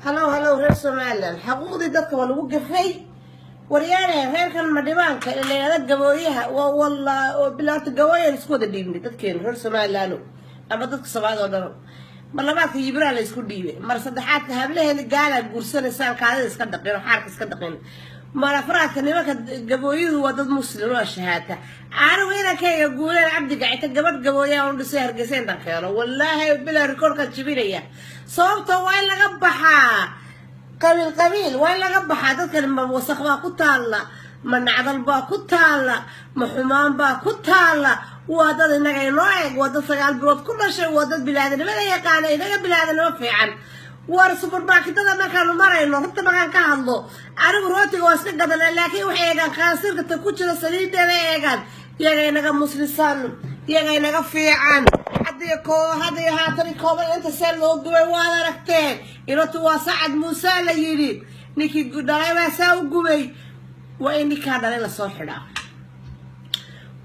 Halow, halow, reer Somaliland, xaquuqdii dadka waa lagu gafay. Waryaane, reerkan Madhibaanka ee la yidhahda Gabooyaha waa wallaa oo bilaarta Gabooyan isku wada dhiibnay dadkeenu reer Somaliland ama dadka Soomaalida oo dhan. Mar labaadka Yibraa la isku dhiibay, mar saddexaadka hablaheena gaalaa guursanaysaan, kaadida iska dhaqin oo xaarka iska dhaqin. Mar afraadka nimanka Gabooyuhu waa dad Muslim oo shahaata. Anigu inankayga Guuleen Cabdi Gacita gabadh Gabooyaha un dhisay Hargeysa intaan keeno, wallaahi bilaa rikoorkaan jibinaya. Sababta waa in laga baxaa qabiil qabiil, waa in laga baxaa. Dadkan ma wasaq baa ku taalla, ma nacdal baa ku taalla, ma xumaan baa ku taalla? Waa dad inaga inoo eg, waa dad 9 bilood ku dhashay, waa dad bilaadanimada yaqaana, inaga bilaadanimo fiican. War supermarketada markaanu marayno, runta markaan ka hadlo, anigu rootiga waa iska gadana, laakiin waxay eegaan khaansiirka ta ku jira, saliideeda eegaan. Iyaga inaga muslisan, iyaga inaga fiican. Hadiyo koo hadiyo haatan kooban inta see loo gubay waad aragteen. Inatu waa Sacad Muuse la yidhi, ninkii dhalay baa saa u gubay. Waa in ninkaa dhalay lasoo xidhaa.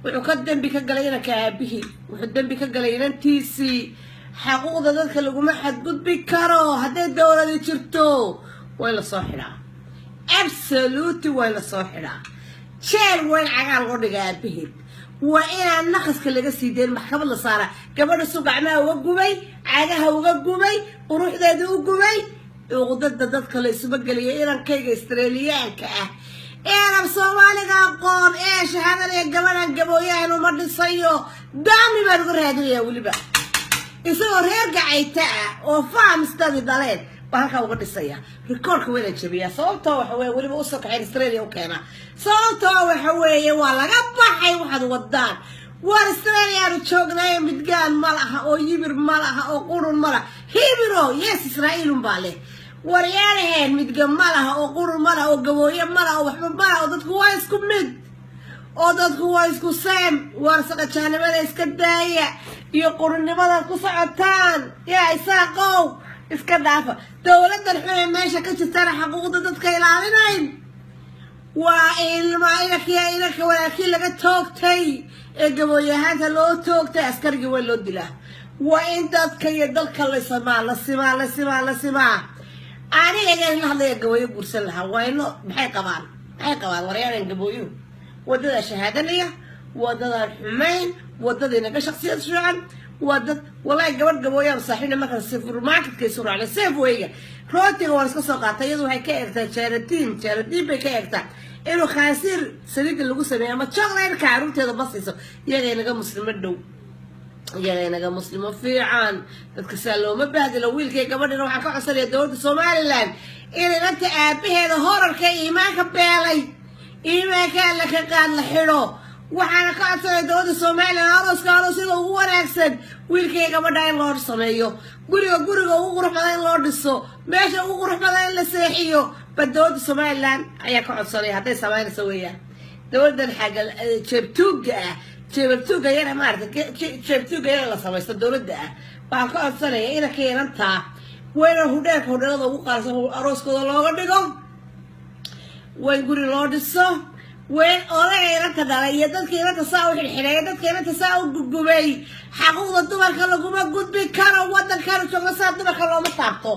Wuxuu ka dembi ka galay inanka aabihii, wuxuu dembi ka galay inantiisii. Xaquuqda dadka laguma xadgudbi karo. Hadday dowladi jirto, waa in lasoo xidhaa, absolutely waa in lasoo xidhaa. Jeel waa in cagaal loo dhiga aabaheed, waa inaan naqaska laga sii dayn, maxkamad la saaraa. Gabadha su gacmaha uga gubay, cagaha uga gubay, quruxdeeda u gubay, cuqdada dadka la isuma geliyay. Inankayga Australiyaanka ah ee af Soomaaliga aqoon ee shahaadada gabadhan Gabooyahan uma dhisayo, daami baan uga raadinayaa. Weliba isagoo reer Gacayta ah oo fahamstadi dhaleen baa halkaa uga dhisaya. Rikoorka waa inaan jabiyaa. Sababtoo waxa weye weliba usoo kaxayn Australia u keenaa. Sababtoo waxa weeye waa laga baxay waxaad wadaan. War Australiaanu joognaayo, midgaan ma laha oo Yibir ma laha oo qurun ma laha. Hibiro yes, Israa'iilun baa leh. Waryaalaheen, midga ma laha oo qurun ma laha oo Gabooye ma laha oo waxba ma laha, oo dadku waa isku mid oo dadku waa isku seem. Waar saqajaanimada iska daaya iyo qurunnimadaad ku socotaan. Yaa Isaaqow, iska dhaafa dowladdan xun ee meesha ka jirtana, xaquuqda dadka ilaalinayn. Waa ilma inankiya inanka walaalkii laga toogtay ee Gabooyahaanta loo toogtay, askarigii waa loo dilaa. Waa in dadka iyo dalka la simaa, la simaa, la simaa, la simaa. Aniga igan la hadlaya Gabooyo guursan lahaa. Waa ino maxay qabaan? Maxay qabaan waryaalan Gabooyuhu? Wadadaa shahaadanaya, wadadaan xumayn, wadada inaga shaksiyad fiican, waa dad wallahi. Gabadh Gabooyaan saaxiibna, markaan supermarketka isu raacnay, Safewayga, rootiga waan iska soo qaatay. Iyadu waxay ka eegtaa jeeratiin, jeeratiin bay ka eegtaa inuu khaansiir saliidda lagu sameeyo ama chocolate-ka carruurteeda basiiso. Iyaga inaga Muslimo dhow, iyaga inaga Muslimo fiican. Dadka saa looma bahdilo. Wiilkay gabadhina waxaan ka codsanaya dowladda Somaliland in inanta aabaheeda horarka iimaanka beelay, iimaanka Alla ka qaad, la xidho. Waxaana ka codsanaya dowladda Somaliland arooska aroosyada ugu wanaagsan wiilkay gabadha in loo sameeyo, guriga guriga ugu qurux badan in loo dhiso, meesha ugu qurux badan in la seexiyo. Ba dowladda Somaliland ayaa ka codsanaya hadday samaynayso weeyaan. Dowladdan xagga jeebtuugga ah, jeebtuugga yara maarata, jeebtuugga yara la samaysto dowladda ah, waxaan ka codsanaya inanka inantaa wayna hudheelka hudheelada ugu qaalisan arooskooda looga dhigo, wayn guri loo dhiso, wayn odaga inanta dhalay iyo dadka inanta saa u xidhxidhay, dadka inanta saa u gugubay. Xaquuqda dumarka laguma gudbi karo. Waddankanu joogno saa dumarka looma taabto.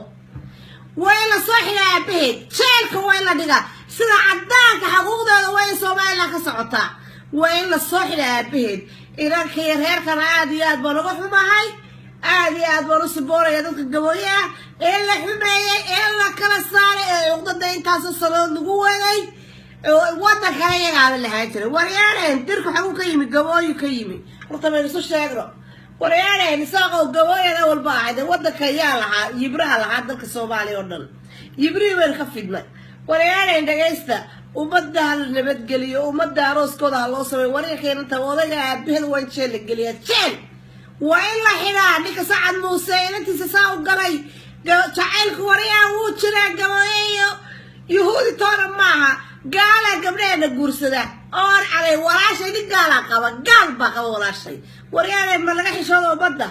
Waa in la soo xidhaa aabaheed, jeelka waa in la dhigaa sida caddaanka. Xaquuqdeeda waa in Somaliland ka socotaa. Waa in la soo xidhaa aabaheed. Inanka iyo reerkana aada iyo aad baan uga xumahay, aada iyo aad baan u sibooraya dadka Gabooye ah ee la xumeeyey, ee la kala saaray, ee cuqdada intaasoo sanadood lagu waday. Waddankana iyagaaba lahaan jiray. Waryaaleen, dirku xaguu ka yimi? Gabooyu ka yimi. Horta baynu isu sheegno. Waryaaleen Isaaqow, Gabooyana walba ahayd waddanka yaa lahaa? Yibraha lahaa dalka Soomaaliya oo dhan. Yibrihii baynu ka fidnay. Waryaaleen, dhagaysta, ummadda ha la nabadgeliyo, ummadda arooskooda ha loo sameeyo. Waryankeenanta odayga aabaheed waa in jeel la geliyaa, jeel waa in la xidhaa. Ninka Sacad Muuse inantiisa saa u galay, jacaylku waryaa wuu jiraa. Gabooye iyo Yuhuudi toona maaha. Gaalaa gabdhaheena guursada oon calay. Walaashay nin gaalaa qaba, gaal baa qaba walaashay. Waryaale, ma laga xishooda ummadda?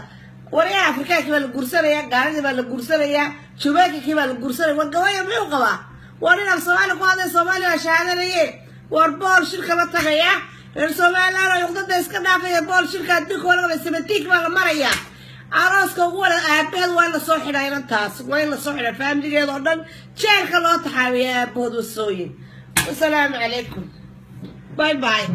Waryaa, Afrikaankii baa la guursanayaa, gaaladii baa la guursanayaa, Jubaykankii baa la guursanaya. War Gabooya muxuu qabaa? War inaan Soomaali ku hadlay, Soomaaliya waa shahaadanaye. War bool shirka la tagaya reer Somaliland oo yuqdada iska dhaafaya. Bool shirka adduunka waa laga 17 baa la marayaa. Arooska ugu wada aabaheed waa in lasoo xidhaa inantaas, waa in lasoo xidhaa faamiligeeda oo dhan, jeelka loo taxaabiya aabahood wasooyin. Wasalaamu calaykum, bye bye.